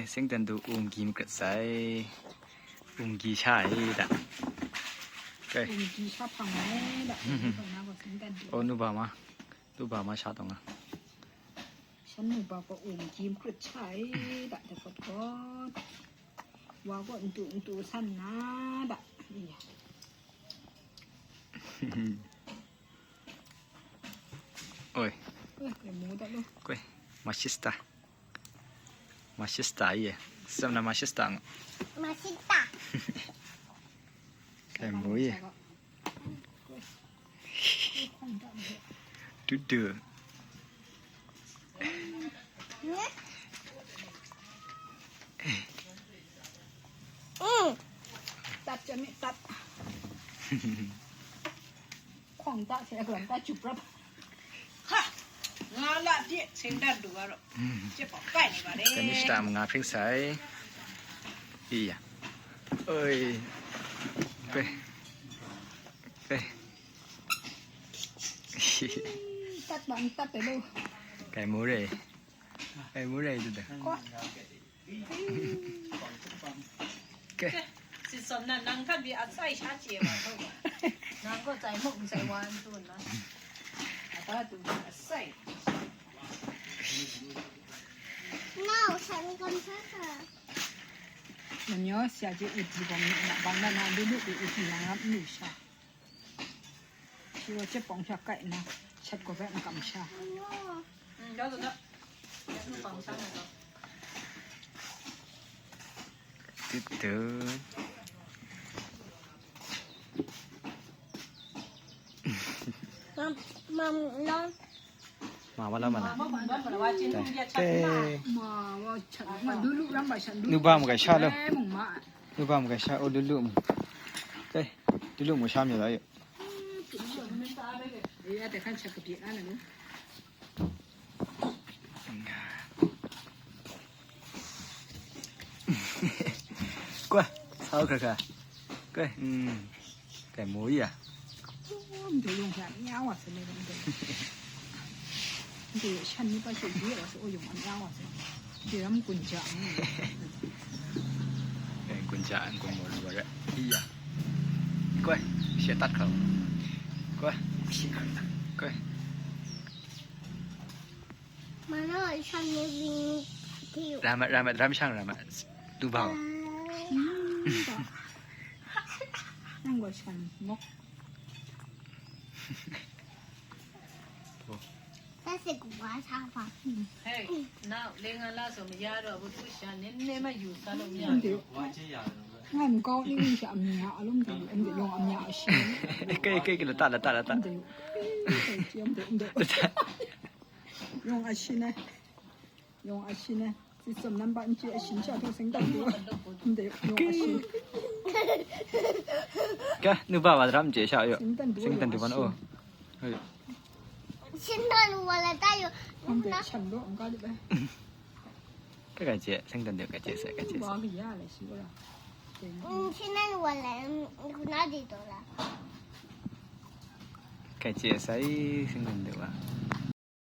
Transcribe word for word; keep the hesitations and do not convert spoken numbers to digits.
Singdan du um gi makrat sai. Um gi sha ai da. Kai. Um gi sha hpang ai da. Hpang na ko singdan du. O, nu ba ma. Nu ba ma sha tong a. Shan nu ba ko um gi makrat sha ai da, da kot kot. Wa ko ntu ntu san na da. Iya. Oi. Oi, kai mu da lo. Koi. Masista. Masista ye. Samna masista. Masista. Kai mu ye. Dudu. Mm. Tat jam tat. Khawng ta se, aglam ta chup rap. Ha! Nga la de, seng dan du ga ro. Che pa kai ni ba de. Kanishta nga phring sai. Iya. Oi. Pe. Pe. Tat bang tat de lo. Kai mu re. Kai mu re du da. Ko. Ke. Si som na nang kan bi a sai sha che wa to ba. Nang ko sai mok sai wan tu na. A ta tu a sai. Nau san kam sa sa. Nanyo sia je uti bang na bang na na lu lu uti na ngap nu sha. Shi wa chet pawng sha kai na, chet ko bai na kam sha. Titu. Mam, mam, long. Ma wala mana. Te. Ma wa chat ma lulu ram ba shan lulu. Nu ba mu kai sha lo. Eh, mung ma. Nu ba mu kai sha o lulu mu. Te. Lulu mu sha mi la yo. Ya te kan chat ka pi na na nu. Kwa, sao kra kra. Kwa, mm. Kai mu ya. Mde yong hya nya wa se ne mde. Mde shan ni pa shi ye wa se o yong nya wa se. Mde ram kun ja. Kai kun ja an kun mo lu wa re. Iya. Kwa, shi tat kau. Kwa. Kwa. Mana shan ni bing tiu. Rama, rama, ram shang rama. Tu bau. Nang gua shan mok. Ta se gua sa pa. Hey, now, lenga la so mya ro bu tu shan ni ne ma yu sa lo mya. Nde. Ngan kau ni ni sha mya alum de, nde yong mya shi. Kai, kai, kai, la ta, la ta, la ta. Nde. Kai, kai, nde, nde. Yong a shi ne. Yong a shi ne. Si som nan ba nchi a shi cha to seng dan du. Nde yong a shi. Ka, nu ba wa ram je sha yo. Seng dan du. Seng dan du ban o. Seng dan wa la ta yo. Nde chan do ang ka de. Ka ka je, seng dan du ka je sa ka je. Wa ga ya la shi wa. Seng dan wa la, na de do la. Ka je sai seng dan du wa.